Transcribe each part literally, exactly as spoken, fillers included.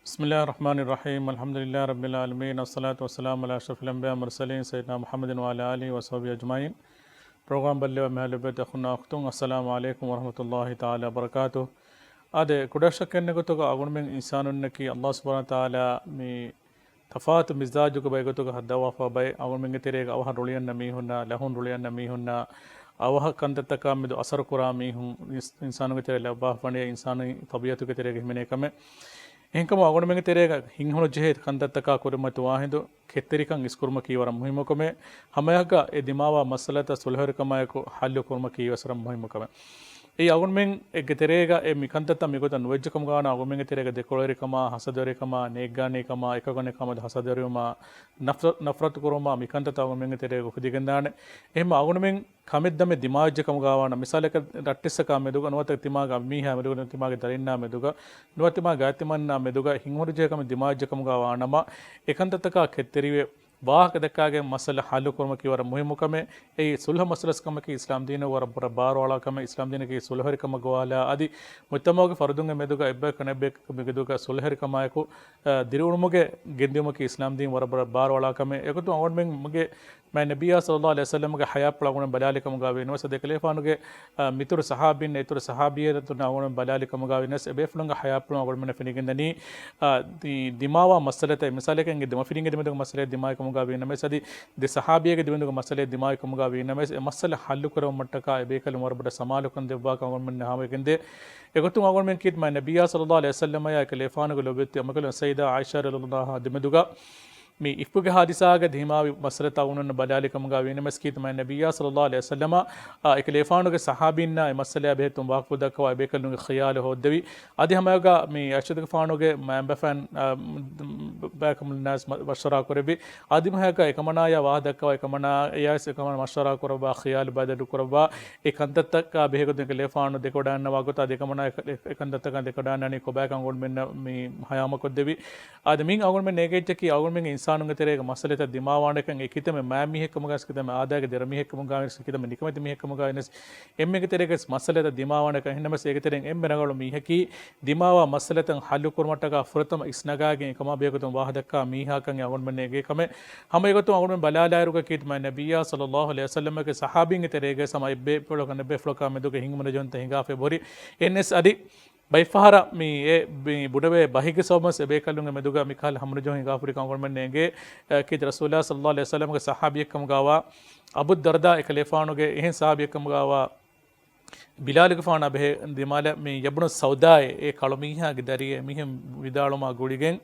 بسم الله الرحمن الرحيم. الحمد لله رب العالمين. والصلاة والسلام على أشرف الأنبياء والمرسلين سيدنا محمد وعلى آله وصحبه أجمعين. ޕްރޮގްރާމް ބައްލެވޭ މިހާރު ލޮބުވެތި އަޚުންނާ އުޚްތުން، އައްސަލާމު ޢަލައިކުމް ވަރަޙްމަތުﷲި ތަޢާލާ ވަބަރަކާތުހު. އާދެ، ކުޑައިރުއްސަކެއް ނެތް ގޮތުގަ އަޅުގަނޑުމެން އިންސާނުންނަކީ ﷲ ސުބްޙާނަހޫ ވަތަޢާލާ މި ތަފާތު މިޒާޖުގެ ބައެއް ގޮތުގަ ހައްދަވާފަ ބައެއް، އަޅުގަނޑުމެންގެ ތެރޭގަ އަވަހަށް ރުޅިއަންނަ މީހުންނާ، ލަހުން ރުޅިއަންނަ މީހުންނާ، އަވަހަށް ކަންތައްތަކާ މެދު އަސަރު ކުރާ މީހުން އިންސް-، އިންސާނުންގެ ތެރޭ ލައްވާފަ ވަނީ އިންސާނީ ތަބީޢަތުގެ ތެރޭގަ ހިމެނޭ ކަމެއް. އެހެންކަމުން އަޅުގަނޑުމެންގެ ތެރޭގަ ހިތްހަމަނުޖެހޭ ކަންތައްތަކާ ކުރިމަތިވާ ހިނދު ކެތްތެރިކަން އިސްކުރުމަކީ ވަރަށް މުހިއްމު ކަމެއް. ހަމައެއާއެކު އެ ދިމާވާ މައްސަލަތައް ޞުލްޙުވެރިކަމާއެކު ޙައްލު ކުރުމަކީ ވެސް ވަރަށް މުހިއްމު ކަމެއް. އެއީ އަޅުގަނޑުމެންގެ ތެރޭގަ އެ މިކަންތައްތައް މިގޮތަށް ނުވެއްޖެ ކަމުގަ ވާނަމަ، އަޅުގަނޑުމެންގެ ތެރޭގަ ދެކޮޅުވެރިކަމާ، ހަސަދަވެރިކަމާ، އެކަކު އަނެކާ މެދު ހަސަދަވެރިވުމާ، ނަފްރަ-، ނަފްރަތު ކުރުމާ، މިކަންތައްތައް އަޅުގަނޑުމެންގެ ތެރޭގަ އުފެދިގެންދާނެ. އެހެންމަ އަޅުގަނޑުމެން ކަމެއް ދަމެއް ދިމާވެއްޖެ ކަމުގަ ވާނަމަ، މިސާލަކަށް ރައްޓެއްސަކާ މެދުގަ ނުވަތަ ތިމާގެ އަނބިމީހާ މެދުގަ ނުވަތަ ތިމާގެ ގާތްތިމަންނާ މެދުގަ ނުވަތަ ތިމާގެ ގާތްތިމަންނާ މެދުގަ ހިތްހަމަނުޖެހޭ ކަމެއް ދިމާވެއްޖެ ކަމުގަ ވާނަމަ، އެކަންތައްތަކާ ކެތްތެރިވެ، ވާހަކަ ދައްކާގެން މައްސަލަ ޙައްލު ކުރުމަކީ ވަރަށް މުހިއްމު ކަމެއް. އެއީ ޞުލްޙު މައްސަލަ ކަމަކީ އިސްލާމް ދީނުގަ ވަރަށް ބުރަ ބާރުއަޅާ ކަމެއް. އިސްލާމް ދީނަކީ ޞުލްޙުވެރިކަމަށް ގޮވާލާ އަދި މުޖްތަމަޢުގެ ފަރުދުންގެ މެދުގަ އެއްބަޔަކު އަނެއްބަޔަކު މެދުގަ ޞުލްޙުވެރިކަމާއެކު، އަ، ދިރިއުޅުމުގެ ގެންދިއުމަކީ އިސްލާމް ދީން ވަރަށް ބުރަ ބާރުއަޅާ ކަމެއް. އެގޮތުން އަޅުގަނޑުމެންގެ މާތް ނަބިއްޔާ ޞައްލައްލާހު ޢަލައިހި ވަސައްލަމްގެ ޙަޔާތްޕުޅު އަޅުގަނޑުމެން ބަލާލި ކަމުގަ ވީނަމަވެސް، އެކަލޭގެފާނުގެ، އަ، މިތުރު ޞަޙާބީން އިތުރު ޞަޙާބިއްޔަތުން އަޅުގަނޑުމެން ބަލާލި ކަމުގަ ވީނަމަވެސް، އެބޭފުޅުންގެ ޙަޔާތްޕުޅު އަޅުގަނޑުމެންނަށް ފެނިގެންދަނީ، އަ، ދި-، ދިމާވާ މައްސަލަތައް، މިސާލަކަށް އެނގޭ ދެމަފިރިންގެ ދެމެދުގެ މައްސަލައެއް ދިމާވި ކަމުގަ ވީނަމަވެސް، އަދި ދެ ޞަޙާބީގެ ދެމެދުގެ މައްސަލައެއް ދިމާވި ކަމުގަ ވީނަމަވެސް، އެ މައްސަލަ ޙައްލު ކުރެވުމަށްޓަކާ އެބޭކަލުން ވަރަށް ބޮޑަށް ސަމާލުކަން ދެއްވާކަން އަޅުގަނޑުމެންނަށް ހާމަވެގެންދޭ. އެގޮތުން އަޅުގަނޑުމެން ކީރިތި މާތް ނަބިއްޔާ ޞައްލައްލާހު ޢަލައިހި ވަސައްލަމައާ އެކަލޭގެފާނުގެ ލޮބުވެތި އަނބިކަނބަލުން ސައްޔިދާ ޢާއިޝާ ރަޟިޔައްލާހު ޢަންހާ ދެމެދުގަ މި އިފްކުގެ ޙާދިސާގެ ދިމާވި މައްސަލަތައް އަޅުގަނޑުމެންނަށް ބަލާލި ކަމުގަ ވީނަމަވެސް، ކީރިތި މާތް ނަބިއްޔާ ޞައްލައްލާހު ޢަލައިހި ވަސައްލަމަ، އާ، އެކަލޭގެފާނުގެ ޞަޙާބީންނާ އެ މައްސަލައާ ބެހޭ ވާކުފު ދައްކަވާ އެބޭކަލުންގެ ޚިޔާލު ހޯއްދެވި. އަދި ހަމައެއާއެކު މި ޢާއިޝަތުގެފާނުގެ މައިންބަފައިން، އާ، ބައިކަނބަލުންނާވެސް މަ-، މަޝްވަރާ ކުރެއްވި. އަދި ހަމައެއާއެކު އެކަމަނާޔާ ވާހަކަ ދައްކަވާ، އެކަމަނާޔާވެސް އެކަމަނާ މަޝްވަރާ ކުރައްވާ، ޚިޔާލު ބައިދަރު ކުރައްވާ، އެ ކަންތައްތަކާ ބެހޭގޮތުން އެކަލޭގެފާނު ދެކެވަޑައިގަންނަވާ ގޮތާ އެކަމަނާ އެ-، އެ-، އެކަންތައްތަކާ ދެކެވަޑައިގަންނަވަނީ ކޮބާކަން އަޅުގަނޑުމެންނަށް މި ހަޔާމަކޮށްދެވި. އާދެ، މިއިން އަޅުގަނޑުމެން ނޭނގޭ އެއްޗަކީ އަޅުގަނޑުމެންގެ އިންސާނުންގެ ތެރޭގަ މައްސަލަތައް ދިމާވާނެކަން އެ ކިތަންމެ މާތް މީހެއްކަމުގަ ވެސް، ކިތަންމެ އާދައިގެ ދެރަ މީހެއްކަމުގަ ވެސް، ކިތަންމެ ނިކަމެތި މީހެއްކަމުގަ ވެސް، އެންމެންގެ ތެރޭގަ ވެސް މައްސަލަތައް ދިމާވާނެކަން. އެހެންނަމަވެސް އޭގެ ތެރެއިން އެންމެ ރަނގަޅު މީހަކީ ދިމާވާ މައްސަލަތައް ޙައްލު ކުރުމަށްޓަކާ ފުރަތަމަ އިސްނަގާގެން އެކަމާ ބެހޭގޮތުން ވާހަކަ ދައްކާ މީހާކަން އެ އަޅުގަނޑުމެން ނޭނގޭ ކަމެއް. ހަމައެގޮތުން އަޅުގަނޑުމެން ބަލާލާއިރުގަ ކީރިތި މާތް ނަބިއްޔާ ޞައްލައްލާހު ޢަލައިހި ވަސައްލަމްގެ ޞަޙާބީންގެ ތެރޭގަ ވެސް ހަމަ އެއްބޭފުޅަކު އަނެއްބޭފުޅަކާ މެދުގަ ހިތްހަމަނުޖެހުންތައް ހިނގާފައި ހުރި. އެހެންނަމަވެސް އަދި ބައެއްފަހަރަށް މި އެ ބި-، ބުނެވޭ ބަހެއްގެ ސަބަބުން ވެސް އެބޭކަލުންގެ މެދުގަ މިކަހަލަ ހަމަނުޖެހުން ހިނގާފަ ހުރިކަން އަޅުގަނޑުމެން ނޭނގޭ، އަ، ކީރިތި ރަސޫލާ ޞައްލައްލާހު ޢަލައިހި ވަސައްލަމްގެ ޞަޙާބީއެއްކަމުގަވާ އަބޫ ދަރްދާ އެކަލޭގެފާނުގެ އެހެން ޞަޙާބީއެއްކަމުގަވާ ބިލާލުގެފާނާ ބެހޭ ދިމާލަށް މި ޔަބްނަ ސައުދާއޭ، އޭ ކަޅު މީހާގެ ދަރިއޭ މިހެން ވިދާޅުވުމާ ގުޅިގެން،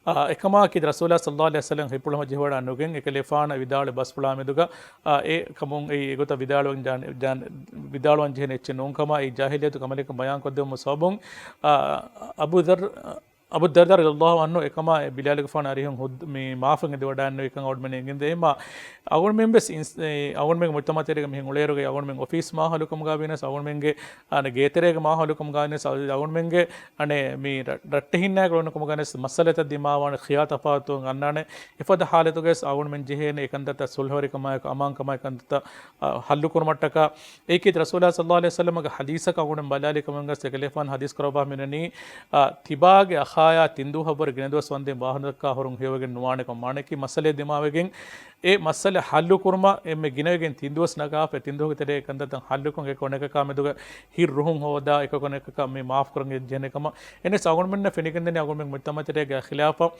އާ، އެކަމާ ކީރިތި ރަސޫލާ ޞައްލައްލާހު ޢަލައިހި ވަސައްލަމް ހިތްޕުޅު ހަމަޖެހިވަޑައިނުގެން އެކަލޭގެފާނަށް ވިދާޅުވި ބަސްފުޅާ މެދުގަ، އާ، އެ ކަމުން އެއީ އެގޮތަށް ވިދާޅުވަން ޖާނެ-، ޖާން-، ވިދާޅުވަން ޖެހޭނެ އެއްޗެއް ނޫންކަމާ އެއީ ޖާހިލިއްޔަތު ކަމަކަށް ބަޔާންކޮށްދެއްވުމުގެ ސަބަބުން، އާ، އަބޫ ދަރް، އަބޫ ދަރްދާ ރަޟިޔައްލާހު ޢަންހު އެކަމާ އެ ބިލާލުގެފާނަށް އަރިހުން ހުއްދަ-، މި މާފު އެދިވަޑައިގެންނެވިކަން އަޅުގަނޑުމެން އެނގެންދޭ. އެހެންމާ އަޅުގަނޑުމެން ވެސް އިންސް-، އެ، އަޅުގަނޑުމެންގެ މުޖްތަމަޢު ތެރޭގަ މިހެން އުޅޭއިރުގަ އަޅުގަނޑުމެން އޮފީސް މާހައުލު ކަމުގަ ވީނަސް އަޅުގަނޑުމެންގެ އަނެއް ގޭތެރޭގެ މާހައުލު ކަމުގަ ވީނަސް އަޅު-، އަޅުގަނޑުމެންގެ އަނެއް މި ރަ-، ރައްޓެހިންނާއެކު އުޅުނު ކަމުގަ ވެސް މައްސަލަތައް ދިމާވާނެ، ޚިޔާލު ތަފާތު އަންނާނެ. އެފަދަ ޙާލަތުގަ ވެސް އަޅުގަނޑުމެން ޖެހޭނެ އެކަންތައްތައް ޞުލްޙުވެރިކަމާއެކު އަމާންކަމާއެކު ކަންތައްތައް، އަ، ޙައްލު ކުރުމަށްޓަކާ. އެއީ ކީރިތި ރަސޫލާ ޞައްލައްލާހު ޢަލައިހި ވަސައްލަމްގެ ޙަދީޘަކަށް އަޅުގަނޑުމެން ބަލާލި ކަމުގަ ވެސް އެކަލޭގެފާނު ޙަދީޘް ކުރައްވާ މިވަނީ، އަ، ތިބާގެ އަޚާޔާ ތިން ދުވަހަށްވުރެ ގިނަ ދުވަސް ވަންދެން ވާހަކަ ދައްކާ ހުރުން ހެޔޮވެގެން ނުވާނެކަން. މާނައަކީ މައްސަލަ ދިމާވެގެން އެ މައްސަލަ ޙައްލު ކުރުމަށް އެންމެ ގިނަވެގެން ތިން ދުވަސް ނަގާފަ، ތިން ދުވަހުގެ ތެރޭގަ ކަންތައްތައް ޙައްލުކޮށް އެކަކު އަނެކަކާ މެދުގަ ހިތް ރުހުން ހޯދާ، އެކަކު އަނެކަކަށް މި މާފު ކުރަން ޖެހޭނެ ކަމަށް. އެހެންނަމަވެސް އަޅުގަނޑުމެންނަށް ފެނިގެންދަނީ އަޅުގަނޑުމެން މުޖްތަމަޢު ތެރޭގަ ޚިލާފަށް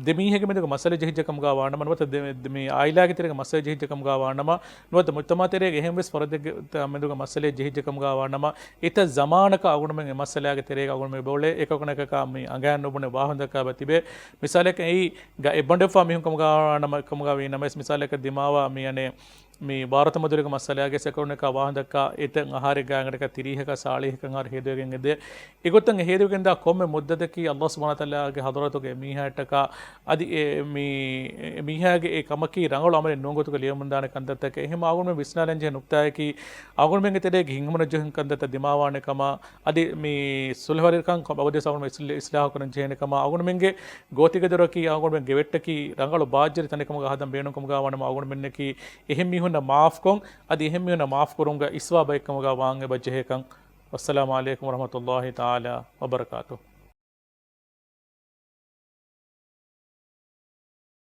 ދެ މީހެއްގެ މެދުގަ މައްސަލަ ޖެހިއްޖެ ކަމުގަ ވާނަމަ، ނުވަތަ ދެ-، ދެ-، މި އާއިލާގެ ތެރޭގަ މައްސަލަ ޖެހިއްޖެ ކަމުގަ ވާނަމަ، ނުވަތަ މުޖްތަމަޢު ތެރޭގަ އެހެން ވެސް ފަރުދެއްގެ ތަ-، މެދުގަ މައްސަލަ ޖެހިއްޖެ ކަމުގަ ވާނަމަ، އެތައް ޒަމާނަކަށް އަޅުގަނޑުމެން އެ މައްސަލާގެ ތެރޭގަ އަޅުގަނޑުމެން އެބައުޅޭ އެކަކު އަނެކަކާ މި އަނގައިން ނުބުނެ ވާހަކަ ދައްކާ ތިބޭ. މިސާލަކަށް އެއީ ގަ އެއްބަނޑެއްފާ މީހުން ކަމުގަ ވާނަމަ، ކަމުގަ ވީނަމަވެސް، މިސާލަކަށް ދިމާވާ މި އަނެއް މި ވާރުތަ މަދުރިގެ މައްސަލާގެ އެކަކު އަނެކަކާ ވާހަކަ ދައްކާ އެތައް އަހަރެއްގަ އަނގަޑަކަށް ތިރީހަކަށް ސާޅީހަކަށް އަހަރު ހޭދަވެގެން އެދޭ. އެގޮތަށް އެ ހޭދަވެގެންދާ ކޮންމެ މުއްދަތަކީ ﷲ ސުބްޙާނަހޫ ވަތަޢާލާގެ ޙަޟްރަތުގަ އެ މީހާއަށްޓަކާ އަދި އެ މީ-، އެ މީހާގެ އެ ކަމަކީ ރަނގަޅު ޢަމަލެއް ނޫން ގޮތުގަ ލިޔެމުންދާނެ ކަންތައްތަކެއް. އެހެން އަޅުގަނޑުމެން ވިސްނާލަން ޖެހޭ ނުކްތާއަކީ، އަޅުގަނޑުމެންގެ ތެރޭގެ ހިތްހަމަނުޖެހުން ކަންތައްތައް ދިމާވާނެ ކަމަށް، އަދި މި ޞުލްޙުވެރިކަން ބައްދަލު އަޅުގަނޑުމެން އިސް-، އިޞްލާޙު ކުރަން ޖެހޭނެ ކަމަށް، އަޅުގަނޑުމެންގެ ގޯތިގެދޮރަކީ، އަޅުގަނޑުމެން ގެވެއްޓަކީ ރަނގަޅު ބާއްޖަވެރި ތަނެއް ކަމުގަ ހަދަން ބޭނުން ކަމުގަ ވާނަމަ، އަޅުގަނޑުމެންނަކީ އެހެން މީހުންނަށް މާފުކޮށް، އަދި އެހެން މީހުންނަށް މާފު ކުރުމުގަ އިސްވާ ބައެއް ކަމުގަ ވާން އެބަ ޖެހޭކަން. ވައްސަލާމު ޢަލައިކުމް ވަރަޙްމަތުﷲި ތަޢާލާ ވަބަރަކާތުހު.